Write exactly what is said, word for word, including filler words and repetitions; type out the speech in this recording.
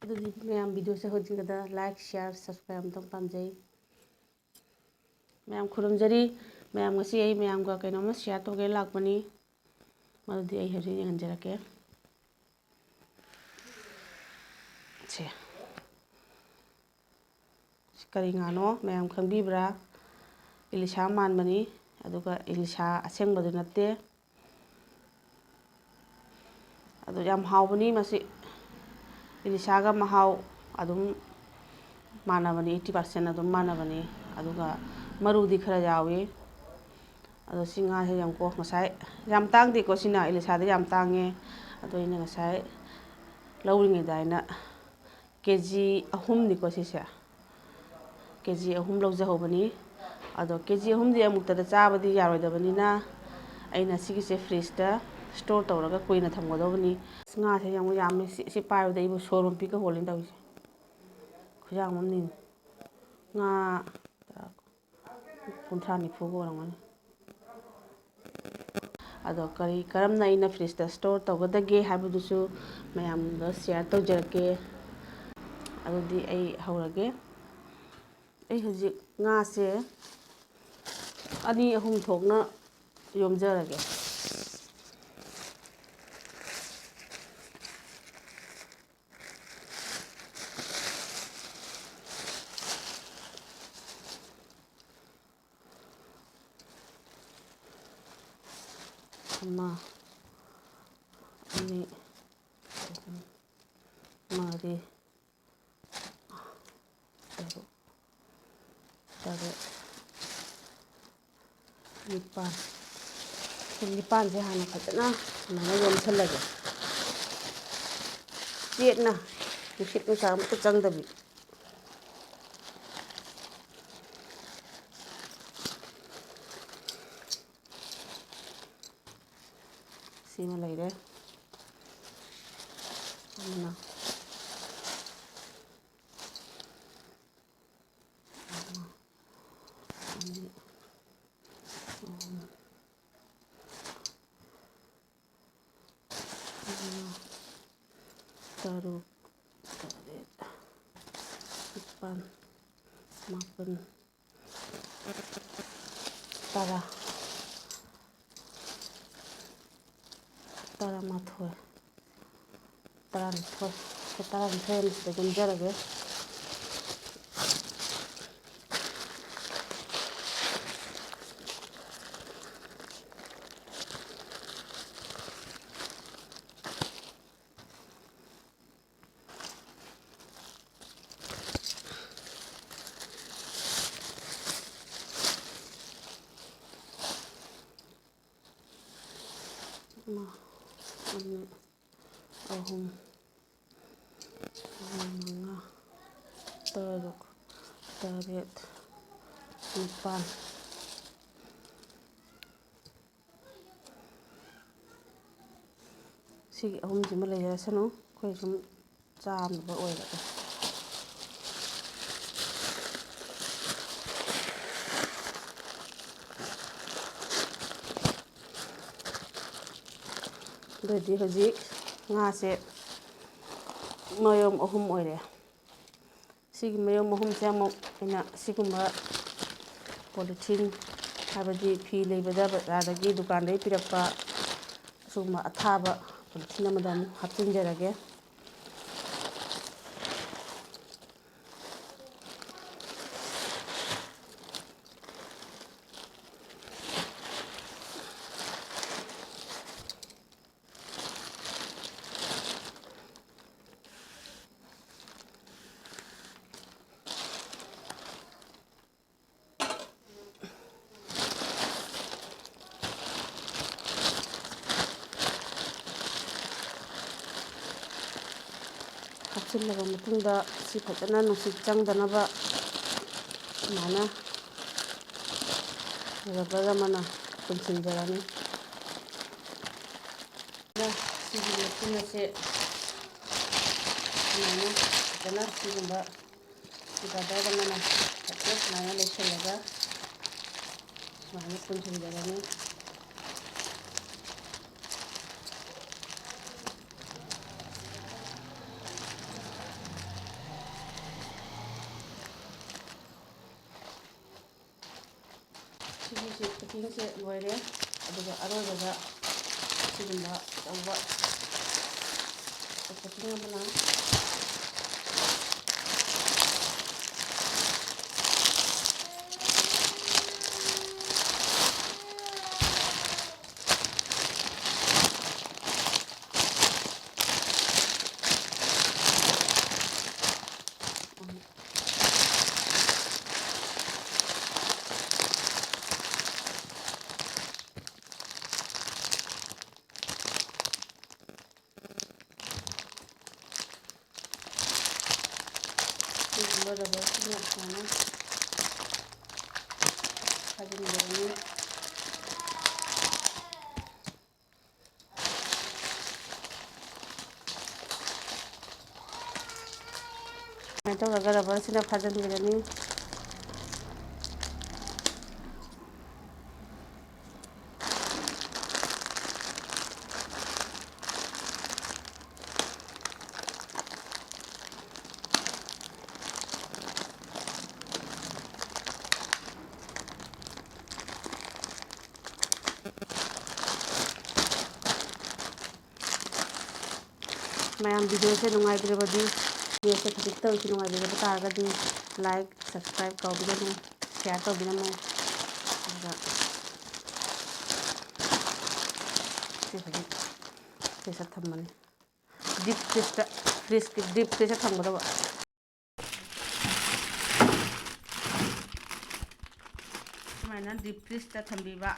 ꯑꯗꯨꯗꯤ ꯃꯌꯥꯝ videoꯁꯦ ꯍꯧꯖꯤꯛꯀꯤꯗ like, share, subscribe ꯑꯝꯇꯪ ꯄꯥꯝꯖꯩ꯫ ꯃꯌꯥꯝ ꯈꯨꯔꯨꯝꯖꯔꯤ꯫ ꯃꯌꯥꯝ, ꯉꯁꯤ ꯑꯩ ꯃꯌꯥꯝꯒ ꯀꯩꯅꯣꯝꯃ share ꯇꯧꯒꯦ ꯂꯥꯛꯄꯅꯤ꯫ ꯃꯗꯨꯗꯤ ꯑꯩ ꯍꯧꯖꯤꯛ ꯌꯦꯡꯍꯟꯖꯔꯛꯀꯦ꯫ ꯁꯦ꯫ ꯁꯤ ꯀꯔꯤ ꯉꯥꯅꯣ ꯃꯌꯥꯝ ꯈꯪꯕꯤꯕ꯭ꯔꯥ? ꯏꯂꯤꯁꯥ ꯃꯥꯟꯕꯅꯤ, ꯑꯗꯨꯒ ꯏꯂꯤꯁꯥ ꯑꯁꯦꯡꯕꯗꯨ ꯅꯠꯇꯦ꯫ ꯑꯗꯨ ꯌꯥꯝ ꯍꯥꯎꯕꯅꯤ ꯃꯁꯤ꯫ ꯏꯂꯤꯁꯥꯒ ꯃꯍꯥꯎ ꯑꯗꯨꯝ ꯃꯥꯟꯅꯕꯅꯤ, eighty percent ꯑꯗꯨꯝ ꯃꯥꯟꯅꯕꯅꯤ꯫ ꯑꯗꯨꯒ ꯃꯔꯨꯗꯤ ꯈꯔ ꯌꯥꯎꯏ꯫ ꯑꯗꯣ ꯁꯤ ꯉꯥꯁꯦ ꯌꯦꯡꯉꯨꯀꯣ, ꯉꯁꯥꯏ ꯌꯥꯝ ꯇꯥꯡꯗꯦꯀꯣ ꯁꯤꯅ, ꯏꯂꯤꯁꯥꯗ ꯌꯥꯝ ꯇꯥꯡꯉꯦ꯫ ꯑꯗꯣ ꯑꯩꯅ ꯉꯁꯥꯏ ꯂꯧꯔꯤꯉꯩꯗ ꯑꯩꯅ ꯀꯦ ꯖꯤ ꯑꯍꯨꯝꯅꯤꯀꯣ ꯁꯤꯁꯦ꯫ ꯀꯦ ꯖꯤ ꯑꯍꯨꯝ ꯂꯧꯖꯍꯧꯕꯅꯤ꯫ ꯑꯗꯣ ꯀꯦ ꯖꯤ ꯑꯍꯨꯝꯗꯤ ꯑꯃꯨꯛꯇꯗ ꯆꯥꯕꯗꯤ ꯌꯥꯔꯣꯏꯗꯕꯅꯤꯅ ꯑꯩꯅ ꯁꯤꯒꯤꯁꯦ fridgeꯇ store ꯇꯧꯔꯒ ꯀꯨꯏꯅ ꯊꯝꯒꯗꯧꯕꯅꯤ꯫ ꯑꯁ, ꯉꯥꯁꯦ ꯌꯥꯝ ꯌꯥꯝꯃꯤ꯫ ꯁꯤ, ꯁꯤ ꯄꯥꯏꯕꯗ ꯑꯩꯕꯨ ꯁꯣꯔ ꯍꯣꯟꯕꯤꯒ ꯍꯣꯜꯂꯤꯅ ꯇꯧꯔꯤꯁꯦ꯫ ꯈꯨꯌꯥꯝ ꯑꯃꯅꯤ꯫ ꯉꯥ ꯀꯨꯟꯊ꯭ꯔꯥ ꯅꯤꯐꯨꯒ ꯑꯣꯏꯔꯝꯒꯅꯤ꯫ ꯑꯗꯣ ꯀꯔꯤ, ꯀꯔꯝꯅ ꯑꯩꯅ fridgeꯇ store ꯇꯧꯒꯗꯒꯦ ꯍꯥꯏꯕꯗꯨꯁꯨ ꯃꯌꯥꯝꯗ share ꯇꯧꯖꯔꯛꯀꯦ꯫ ꯑꯗꯨꯗꯤ ꯑꯩ ꯍꯧꯔꯒꯦ꯫ ꯑꯩ ꯍꯧꯖꯤꯛ ꯉꯥꯁꯦ ꯑꯅꯤ ꯑꯍꯨꯝ ꯊꯣꯛꯅ ꯌꯣꯝꯖꯔꯒꯦ꯫ ꯑꯃ, ꯑꯅꯤ, ꯑꯍꯨꯝ, ꯃꯔꯤ, ꯇꯔꯨꯛ, ꯇꯔꯦꯠ, ꯅꯤꯄꯥꯜ꯫ ꯁꯤ ꯅꯤꯄꯥꯜꯁꯦ ꯍꯥꯟꯅ ꯐꯖꯅ ꯁꯨꯃꯥꯏꯅ ꯌꯣꯝꯁꯜꯂꯒꯦ꯫ ꯆꯦꯠꯅ, ꯅꯨꯡꯁꯤꯠ ꯅꯨꯡꯁꯥ ꯑꯃꯠꯇ ꯆꯪꯗꯕꯤ꯫ ꯁꯤꯃ ꯂꯩꯔꯦ꯫ ꯑꯃꯅ꯫ ꯑꯅꯤ, ꯑꯍꯨꯝ, ꯃꯉꯥ, ꯇꯔꯨꯛ, ꯇꯔꯦꯠ, ꯅꯤꯄꯥꯜ, ꯃꯥꯄꯜ, ꯇꯔꯥ, ꯇꯔꯥꯃꯥꯊꯣꯏ, ꯇꯔꯥꯅꯤꯊꯣꯏ, ꯁꯦ ꯇꯔꯥꯅꯤꯊꯣꯏ ꯑꯃ ꯁꯤꯗ ꯌꯣꯝꯖꯔꯒꯦ꯫ ꯑꯃ, ꯑꯅꯤ, ꯑꯍꯨꯝ, ꯃꯔꯤ, ꯃꯉꯥ, ꯇꯔꯨꯛ, ꯇꯔꯦꯠ, ꯅꯤꯄꯥꯜ꯫ ꯁꯤꯒꯤ ꯑꯍꯨꯝꯁꯤꯃ ꯂꯩꯖꯔꯁꯅꯨ, ꯑꯩꯈꯣꯏ ꯁꯨꯝ ꯆꯥꯝꯅꯕ ꯑꯣꯏꯔꯒꯦ꯫ ꯑꯗꯨꯗꯤ ꯍꯧꯖꯤꯛ ꯉꯥꯁꯦ ꯃꯌꯣꯝ ꯑꯍꯨꯝ ꯑꯣꯏꯔꯦ꯫ ꯁꯤꯒꯤ ꯃꯌꯣꯝ ꯑꯍꯨꯝꯁꯦ ꯑꯃꯨꯛ ꯑꯩꯅ ꯁꯤꯒꯨꯝꯕ ꯄꯣꯂꯤꯊꯤꯟ, ꯍꯥꯏꯕꯗꯤ ꯐꯤ ꯂꯩꯕꯗ ꯕꯖꯥꯔꯗꯒꯤ, ꯗꯨꯀꯥꯟꯗꯒꯤ ꯄꯤꯔꯛꯄ ꯑꯁꯤꯒꯨꯝꯕ ꯑꯊꯥꯕ ꯄꯣꯂꯤꯊꯤꯟ ꯑꯃꯗ ꯑꯃꯨꯛ ꯍꯥꯞꯆꯤꯟꯖꯔꯒꯦ꯫ ꯍꯥꯞꯆꯤꯜꯂꯕ ꯃꯇꯨꯡꯗ, ꯁꯤ ꯐꯖꯅ ꯅꯨꯡꯁꯤꯠ ꯆꯪꯗꯅꯕ ꯑꯗꯨꯃꯥꯏꯅ ꯔꯕꯔ ꯑꯃꯅ ꯄꯨꯟꯁꯤꯟꯖꯔꯅꯤ꯫ ꯁꯤꯒꯤ ꯃꯦꯆꯤꯟ ꯑꯁꯦ ꯁꯨꯃꯥꯏꯅ ꯐꯖꯅ ꯁꯤꯒꯨꯝꯕ ꯔꯕꯔ ꯑꯃꯅ ꯐꯖꯅ ꯁꯨꯃꯥꯏꯅ ꯂꯩꯁꯤꯜꯂꯒ ꯁꯨꯃꯥꯏꯅ ꯄꯨꯟꯁꯤꯟꯖꯔꯅꯤ꯫ ꯀꯦꯛ ꯄꯦꯀꯤꯡꯁꯦ ꯂꯣꯏꯔꯦ꯫ ꯑꯗꯨꯒ ꯑꯔꯣꯏꯕꯗ ꯁꯤꯒꯨꯝꯕ ꯑꯆꯧꯕ ꯀꯦꯛ ꯄꯦꯀꯤꯡ ꯑꯃꯅ ꯁꯤꯒꯨꯝꯕ ꯔꯕꯔꯁꯤꯅ ꯁꯨꯃꯥꯏꯅ ꯐꯥꯖꯤꯟꯒꯗꯕꯅꯤ꯫ ꯁꯨꯃꯥꯏꯅ ꯇꯧꯔꯒ ꯔꯕꯔꯁꯤꯅ ꯐꯥꯖꯤꯟꯕꯤꯔꯅꯤ꯫ ꯃꯌꯥꯝ ꯚꯤꯗꯤꯑꯣꯁꯦ ꯅꯨꯡꯉꯥꯏꯕꯤꯔꯕꯗꯤ, ꯚꯤꯗꯤꯑꯣꯁꯦ ꯈꯖꯤꯛꯇ ꯑꯣꯏꯔꯁꯨ ꯅꯨꯡꯉꯥꯏꯕꯤꯔꯕ ꯇꯥꯔꯒꯗꯤ, ꯂꯥꯏꯛ, ꯁꯕꯁꯀ꯭ꯔꯥꯏꯕ ꯀꯥꯎꯕꯤꯒꯅꯨ, ꯁꯤꯌꯥꯔ ꯇꯧꯕꯤꯔꯝꯃꯨ꯫ ꯑꯗꯨꯒ ꯁꯤ ꯍꯧꯖꯤꯛ ꯐ꯭ꯔꯤꯖꯇ ꯊꯝꯕꯅꯤ꯫ ꯗꯤꯞ ꯐ꯭ꯔꯤꯖꯇ, ꯐ꯭ꯔꯤꯖꯀꯤ ꯗꯤꯞ ꯐ꯭ꯔꯤꯖꯇ ꯊꯝꯒꯗꯕ꯫ ꯁꯨꯃꯥꯏꯅ ꯗꯤꯞ ꯐ꯭ꯔꯤꯖꯇ ꯊꯝꯕꯤꯕ꯫